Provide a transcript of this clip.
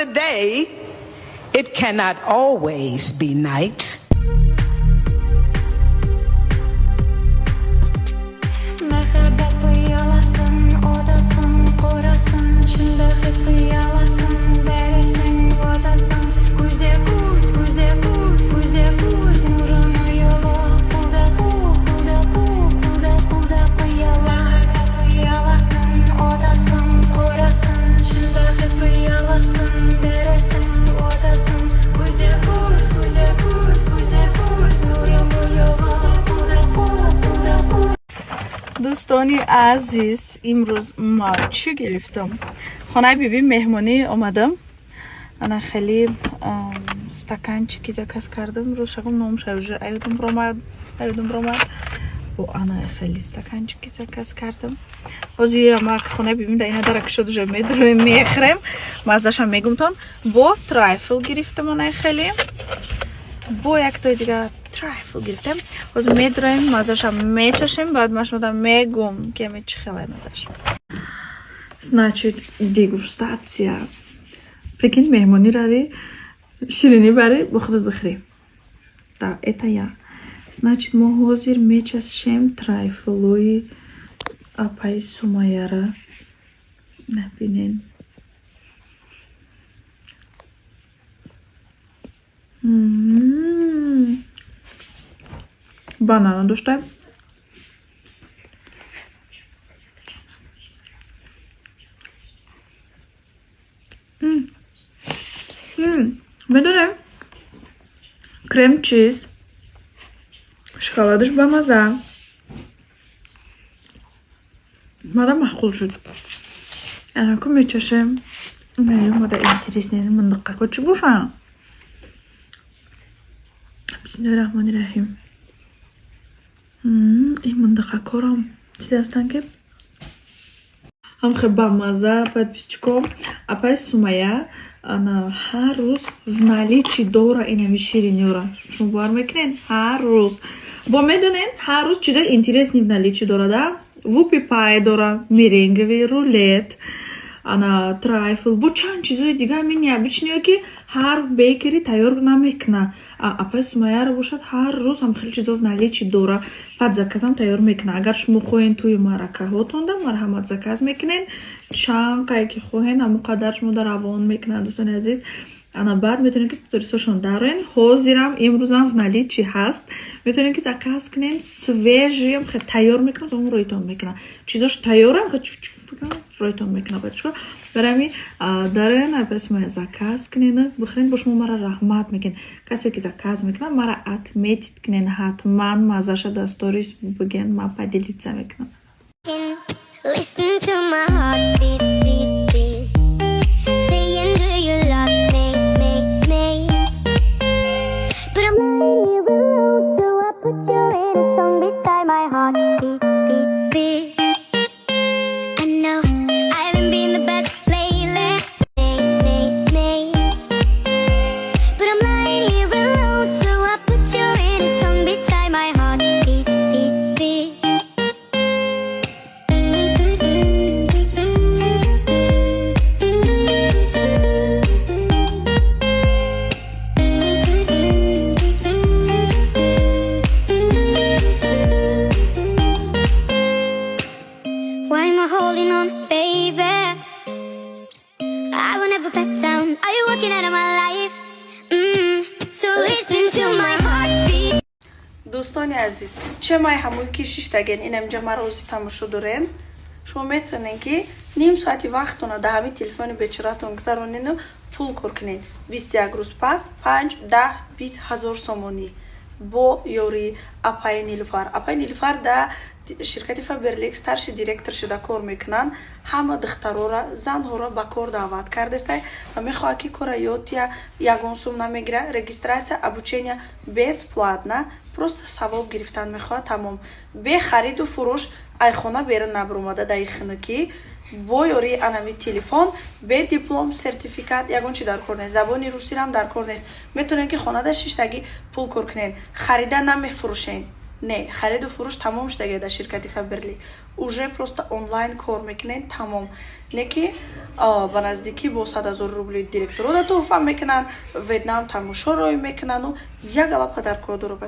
the day, it cannot always be night. Мәхәббәт пыяласын, отасын, қорасын, Шындығы пыяласын, бәрісін отасын. Көзде көз, көзде көз, көзде көз, нұрым ұялы, қолда қол, қолда қол, қолда қолда пыяла. Мәхәббәт пыяласын, отасын, қорасын, Шындығы пыяласын, бәрісін отасын. Көзде көз, көзде көз, көзде көз, нұрым ұялы, қолда қол, қолда қол. Дӯстони азиз, имрӯз ма чӣ гирифтам? Хонаи биби меҳмонӣ омадам. Ана хеле стаканчики заказ кардам. Рӯз шагум номша уже аёдам ромад, аёдам ромад. Бо ана хеле стаканчики заказ кардам. Ҳозир ма хонаи биби да ина дарак шуд, уже медроем, мехӯрем, маззашам мегумтон. Бо трайфл гирифтам, ана хеле бо яктои дига трайфл гирифтем. Ҳозир медроем, маззашам мечашем, баъд ма шумода мегум, ки ами чӣ хеле маззаш. Значит, дегустация. Прикинь, меҳмонӣ равӣ, ширинӣ барӣ, бо худат бихӯрӣ. Да, это я. Значит, мо ҳозир мечашем трайфлои апаи Сумаяра. Набинен. Банана дошта. Медонем, крем чиз, шоколадаш бамаза. Мада маъқул шуд. Анаку мечашем. Мада интересно, мындыққа чӣ боша? Бисмиллоҳи раҳмони раҳим. Ин мындиқакорам чизе ҳастанд, ки ҳам хеле бамаза. Подписчико, апаи Сумая ана ҳар рӯз в наличии дора инами ширинёра. Шумо бовар мекунед? Ҳар рӯз. Бо медонед, ҳар рӯз чизои интересный в наличии дора, да? Вупи пай дора, меренговый рулет, ана трайфл, бо чанд чизои дига, ҳамин необычное, ки ҳар бейкери тайёр намекуна. Апаи Сумаяро бошад, ҳар рӯз ҳам хеле чизо в наличии дора, под заказам тайёр мекуна. Агар шумо хоҳед, тӯи маъракаҳотонда марҳамат, заказ мекунед, чанд қае ки хоҳед, ҳамон қадар шумо равон мекунад. Дӯстони азиз, ана баъд метавонед, ки сторисошон дароен. Ҳозирам, имрӯзам в наличии ҳаст, метавонед, ки заказ кунед. Свежиам хеле тайёр мекунад, он роитон мекунад, чизош тайёрам роитон мекунад. Барои ҳамин дароен, апаи Сумая заказ кунед, бихӯред, бо шумо мара раҳмат мекунед. Касе ки заказ мекунад, мара отметить кунед ҳатман, маззаша дар сторис бигӯен, ман поделиться мекунам. Listen to my heart beat, beat, beat. Saying, do you love me, me, me? But I'm lying here alone, so I put you in a song beside my heart beat, beat, beat. I know I haven't been the best lately, me, me, me. But I'm lying here alone, so I put you in a song beside my heart beat, beat, beat. Why am I holding on, baby? I will never back down. Are you walking out of my life? So listen to my heartbeat. Дӯстони азиз, чемай ҳамои ки шиштаген инамҷа маро ози тамошо дорен, шумо метавонед, ки ним соати вақтона дар ҳамин телефони бечоратон гузаронену пул кор кунед. 21 рӯз пас 5, 10, 20 ҳазор сомонӣ бо ёрии апаи Нилуфар. Апаи Нилуфар дар ширкати Фаберлик старший директор шуда кор мекунанд. Ҳама духтарора, занҳоро ба кор даъват кардестай ва мехоҳад, ки кора ёд, ягон сум намегира, регистрация, обучение бесплатно, просто савоб гирифтан мехоҳад, тамом. Бе хариду фурӯш, айхона берун набаромада, даи хунукӣ, бо ёрии анами телефон, бе диплом, сертификат, ягон чи дар кор нест, забони русирам дар кор нест. Метавонед, ки хонада шиштагӣ пул кор кунед. Харида намефурӯшед. Не, хариду фурӯш тамом шудагия дар ширкати Фаберлик, уже просто онлайн кор мекунен, тамом. Не ки ба наздикӣ бо 100 000 рубли директоро туҳфа мекунанд, Ветнам тамошо рой мекунану як ала подарко дору.